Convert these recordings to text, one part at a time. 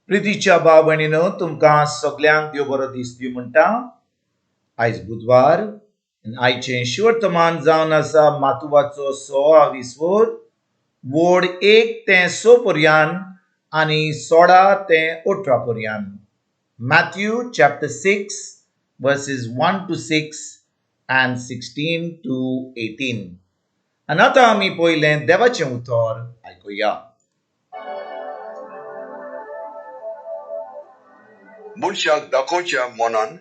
प्रितीच्या भाव भयणीनो, तुमकां सगल्यांक देव बरो दीस दिवं म्हणटा. आयज बुधवार, आयचें शिवर्तमान जावन आसा मातुवाचो 26 वर वोड 1 ते 6 पर्यान आनी 16 ते 18 पर्यान. Matthew chapter 6 verses 1 to 6 and 16 to 18. आनी आतां आमी पयलें देवाचें उतर आयकुया. मनशाक दाखोवच्या मनान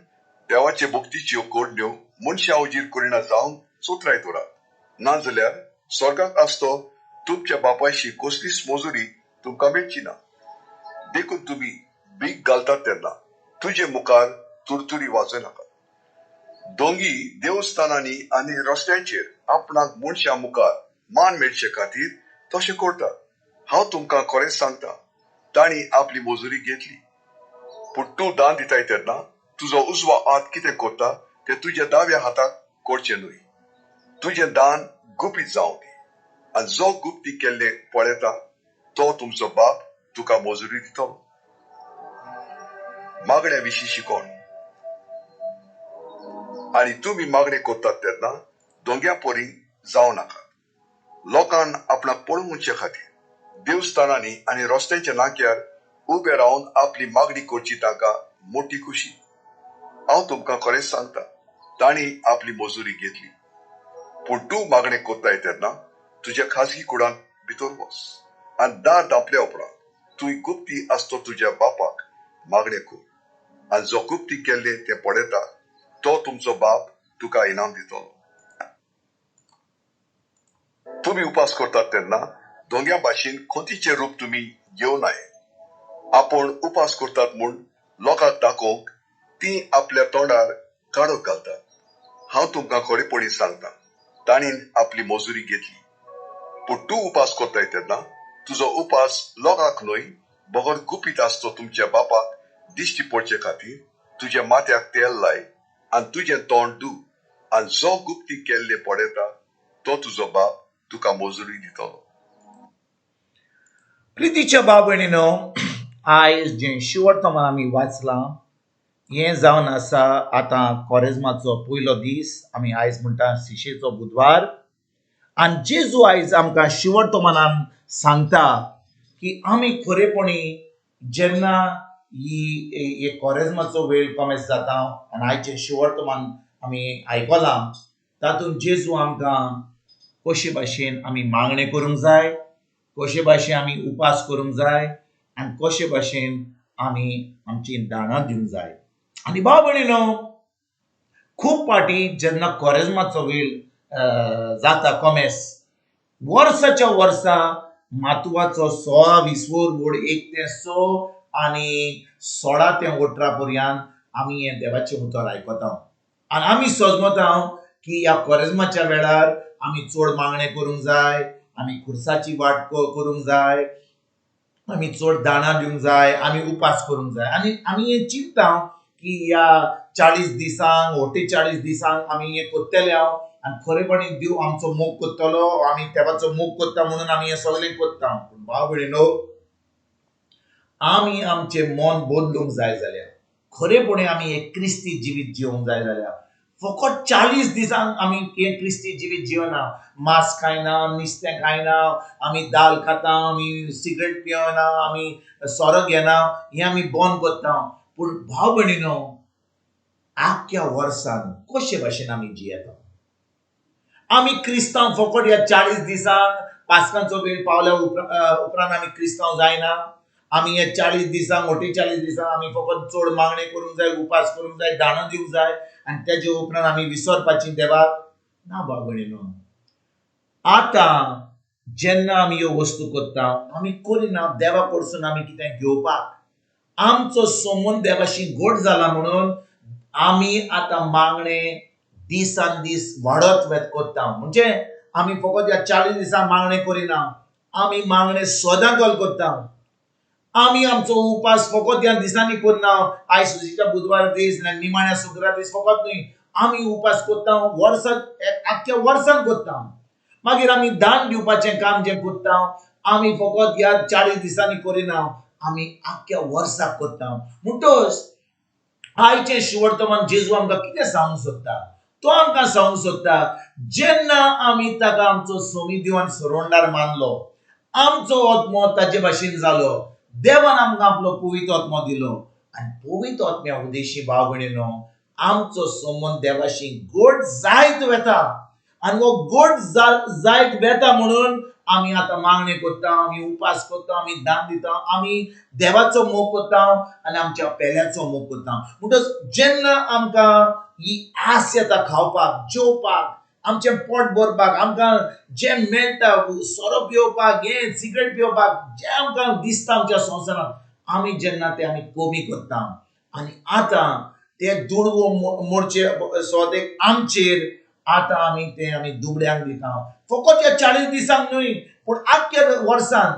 देवाचे भक्तीच्यो कोडण्यो मनशा उजीर करिना जावन चोत्राय दवरात, नाजाल्यार स्वर्गाक आसतो तुमच्या बापायशी कसलीच मजुरी तुमकां मेळची ना. देखून तुमी भीक घालतात तेन्ना तुजे मुखार तुरतुरी वाजयनाका. दोंगी देवस्थानांनी आनी रस्त्यांचेर आपणाक मनशा मुखार मान मेळचे खातीर तशें करतात. हांव तुमकां खरेंच सांगता, तांणी आपली मजुरी घेतली. पूण तूं दान दिताय तेन्ना तुजो उजवा हात कितें करता तें तुज्या दाव्या हाताक करचें न्हय. तुजें दान गुपीत जावं दी, आनी जो गुप्ती केल्लें पळयता तो तुमचो बाप तुका मजुरी दितलो. मागण्या विशीं शिकोण. आनी तुमी मागणें करतात तेन्ना दोंग्या परी जावं नाकात. लोकांक आपणाक पळोवचे खातीर देवस्थानांनी आनी रस्त्यांच्या नाक्यार उबे रावन आपली मागणी करची तांकां मोटी खुशी. हांव तुमकां खरेंच सांगता, तांणी आपली मजुरी घेतली. पूण तूं मागणें करताय तेन्ना तुज्या खाजगी कुडांत भितर वच आनी दार धांपल्या उपरांत तूं गुप्ती आसतो तुज्या बापाक मागणें कर, आनी जो गुप्ती केल्लें तें पळयता तो तुमचो बाप तुका इनाम दितलो. तुमी उपास करतात तेन्ना दोंग्या भाशेन खोतीचें रूप तुमी घेवं नये. आपूण उपास करतात म्हूण लोकांक दाखोवंक ती आपल्या तोंडार काडोक घालतात. हांव तुमकां खरेपणी सांगता, तांणी आपली मजुरी घेतली. पूण तूं उपास करताय तेन्ना तुजो उपास लोकांक न्हय बगर गुपीत आसतो तुमच्या बापाक दिश्टी पडचे खातीर तुज्या माथ्याक तेल लाय आनी तुजें तोंड धू, आनी जो गुप्ती केल्ले पळयता तो तुजो बाप तुका मजुरी दितलो. प्रितीच्या भाव भयणीनो, आयज जें शिवर्तमान आमी वाचलां हें जावन आसा आतां कोरेज्माचो पयलो दीस. आमी आयज म्हणटा शिशेचो बुधवार. आनी जेजू आयज आमकां शिवर्तमानान सांगता की आमी खरेपणी जेन्ना ही कोरेज्माचो वेळ कॉमेस जाता आनी आयचें शिवर्तमान आमी आयकलां तातूंत जेजू आमकां कशे भाशेन आमी मागणें करूंक जाय, कशे भाशेन आमी उपास करूंक जाय आनी कशे भाशेन आमी आमची दाणां दिवंक जाय. आनी भाव भयणीनो, खूब फावटी जेन्ना कोरेज्माचो वेळ जाता कॉमेस, वर्साच्या वर्सा मातुवाचो 26 वर वोड 1 ते 6 आनी 16 ते 18 पर्यंत आमी हें देवाचें उतर आयकता. आनी आमी सजमता की ह्या कोरेज्माच्या वेळार आमी चड मागणें करूंक जाय, आमी खुर्साची वाट करूंक जाय, आमी चड दाणां दिवंक जाय, आमी उपास करूंक जाय. आनी आमी हें चिंता की ह्या 40 दिसांक 48 दिसांक आमी हें करतले हांव आनी खरेपणी देव आमचो मोग करतलो, आमी देवाचो मोग करता म्हणून आमी हें सगळें करता. पूण भाव भयणीनो, आमी आमचें मन बदलूंक जाय जाल्यार, खरेपणी आमी एक क्रिस्ती जिवीत जिवंक जाय जाल्यार फकत 40 दिसांक आमी हें क्रिस्ती जिवीत जिवना. मांस खायना, नुस्तें खायना, आमी दाल खाता, आमी सिगरेट पियना, आमी सोरो घेना, हें आमी बंद करता. पूण भाव भयणीनो, आख्ख्या वर्सान कशे भाशेन आमी जियेता? आमी क्रिस्तांव फकत ह्या 40 दिसांक पास्कांचो वेळ पावल्या उपरांत आमी क्रिस्तांव जायना. आमी ह्या 40 दिसांक 48 दिसांक आमी फकत चड मागणें करूंक जाय, उपास करूंक जाय, दाणां दिवंक जाय आनी तेजे उपरांत आमी विसरपाची देवाक ना. भाव भयणीनो, आतां जेन्ना आमी ह्यो वस्तू करता आमी करिना देवा कडसून आमी कितें घेवपाक. आमचो संबंद देवाशी घट जाला म्हणून आमी आतां मागणें दिसान दीस वाडत वेत करता. म्हणजे आमी फकत ह्या 40 दिसांक मागणें करिना, आमी मागणें सदां कल करता. आमी आमचो उपास फकत ह्या दिसांनी करना, आयज सुशीच्या बुधवार दीस निमाण्या शुक्रार दीस फकत न्हय, आमी उपास करता वर्साक, आख्ख्या वर्सान करता. मागीर आमी दान दिवपाचें काम जें करता आमी फकत ह्या 40 दिसांनी करिना, आमी आख्ख्या वर्साक करता. म्हणटच आयचें शिवर्तमान जेजू आमकां कितें सांगूंक सोदता? तो आमकां सांगूंक सोदता, जेन्ना आमी ताका आमचो सोमी दिवन सोडवणदार मानलो, आमचो आत्मो ताजे भाशेन जालो, देवान आमकां आपलो पवित्र आत्मो दिलो आनी पवित्र आत्म्या उदेशी भाव भयणीनो आमचो संबंद देवाशी गोड जायत वेता आनी हो गोड जायत वेता म्हणून आमी आतां मागणें करता, आमी उपास करता, आमी दान दिता, आमी देवाचो मोग करता आनी आमच्या पेल्याचो मोग करता. म्हणटच जेन्ना आमकां ही आस येता खावपाक, जेवपाक, आमचें पोट भरपाक, आमकां जें मेळटा सोरो पिवपाक, हें सिगरेट पिवपाक, जें आमकां दिसता आमच्या संवसारांत, आमी जेन्ना तें आमी कमी करता आनी आतां ते दुडवो मोडचे सुवातेक आमचेर आतां आमी तें आमी दुबळ्यांक दिता. फकत ह्या 40 दिसांक न्हय, पूण आख्ख्या वर्सान,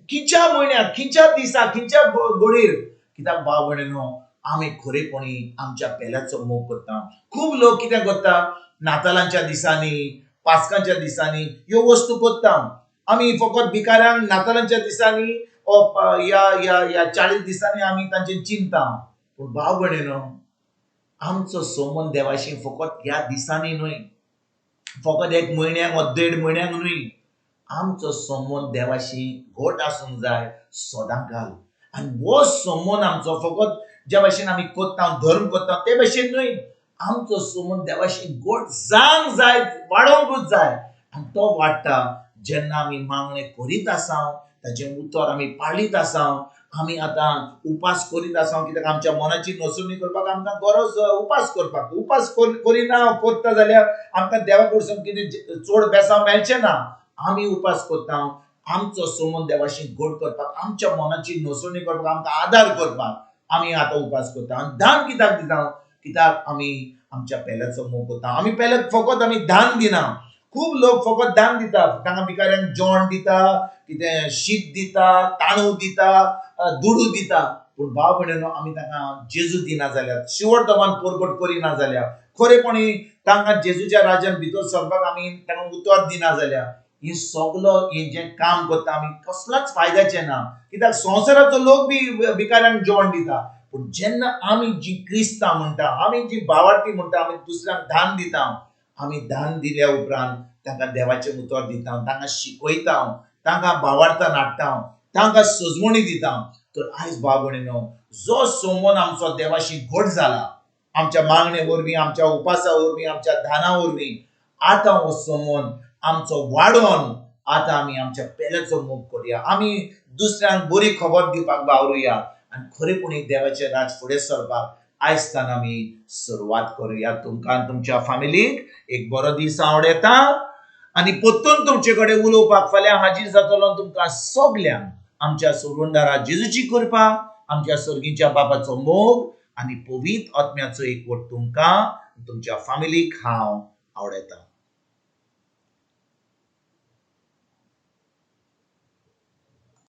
खंयच्या म्हयन्याक, खंयच्या दिसा, खंयच्या घडयेर. कित्याक भाव भयणीनो, आमी खरेपणी आमच्या पेल्याचो मोग करता. खूब लोक कितें करता, नातालांच्या दिसांनी, पास्कांच्या दिसांनी ह्यो वस्तू करता. आमी फकत भिकाऱ्यांक नातालांच्या दिसांनी ह्या ह्या ह्या 40 दिसांनी आमी तांचें चिंता. पूण भाव भयणीनो, आमचो संबंद देवाशी फकत ह्या दिसांनी न्हय, फकत एक म्हयन्याक वा 1.5 म्हयन्याक न्हय, आमचो संबंद देवाशी घट आसूंक जाय सदां काल. आनी हो संबंद आमचो फकत ज्या भाशेन आमी करता, धर्म करता ते भाशेन न्हय, आमचो संबंद देवाशी घट जावंक जाय, वाडोवंकूच जाय. आनी तो वाडटा जेन्ना आमी मागणें करीत आसा, ताचें उतर आमी पाळीत आसा, आमी आतां उपास करीत आसा. कित्याक आमच्या मनाची नसवणी करपाक आमकां गरज उपास करपाक. उपास करिना करता जाल्यार आमकां देवा कडसून कितें चड बेसांव मेळचें ना. आमी उपास करता आमचो संबंद देवाशी घट करपाक, आमच्या मनाची नसवणी करपाक, आमकां आदार करपाक आमी आतां उपास करता. आनी दान कित्याक दिता? कित्याक आमी आमच्या पेल्याचो मोग करता. आमी पेल्याक फकत आमी दान दिना. खूब लोक फकत दान दिता, तांकां भिकाऱ्यांक जेवण दिता, कितें शीत दिता, तांदूळ दिता, दुडू दिता. पूण भाव भयणीनो, आमी तांकां जेजू दिना जाल्यार, शिवर्तमान परगट करिना जाल्यार, खरेपणी तांकां जेजूच्या राज्यान भितर सरपाक आमी तांकां उतर दिना जाल्यार, हे सगलो हें जें काम करता आमी कसलोच फायद्याचें ना. कित्याक संवसाराचो लोक बी भिकाऱ्यांक जेवण दिता. पूण जेन्ना आमी जी क्रिस्तांव म्हणटा, आमी जी भावार्थी म्हणटा, आमी दुसऱ्यांक दान दिता. आमी दान दिल्या उपरांत तांकां देवाचें उतर दिता, तांकां शिकयता, तांकां भावार्थान हाडटा, तांकां सजवणी दिता. तर आयज भाव भयणीनो, जो संबंद आमचो देवाशी घट जाला आमच्या मागणे वरवीं, आमच्या उपासा वरवीं, आमच्या दाना वरवीं, आतां हो संबंद आमचो वाडोवन आतां आमी आमच्या पेल्याचो मोग करुया, आमी दुसऱ्यांक बरी खबर दिवपाक वावरुया आनी खरेपणी देवाचें राज फुडें सरपाक आयज आमी सुरवात करुया. तुमकां आनी तुमच्या फामिलीक एक बरो दीस आवडटा आनी परतून तुमचे कडेन उलोवपाक फाल्यां हाजीर जातलो. तुमकां सगल्यांक आमच्या सोडवणदारा जेजूची कृपा, आमच्या सर्गीच्या बाबाचो मोग आनी पवित्र आत्म्याचो एकवट तुमकां तुमच्या फामिलीक हांव आवडटा.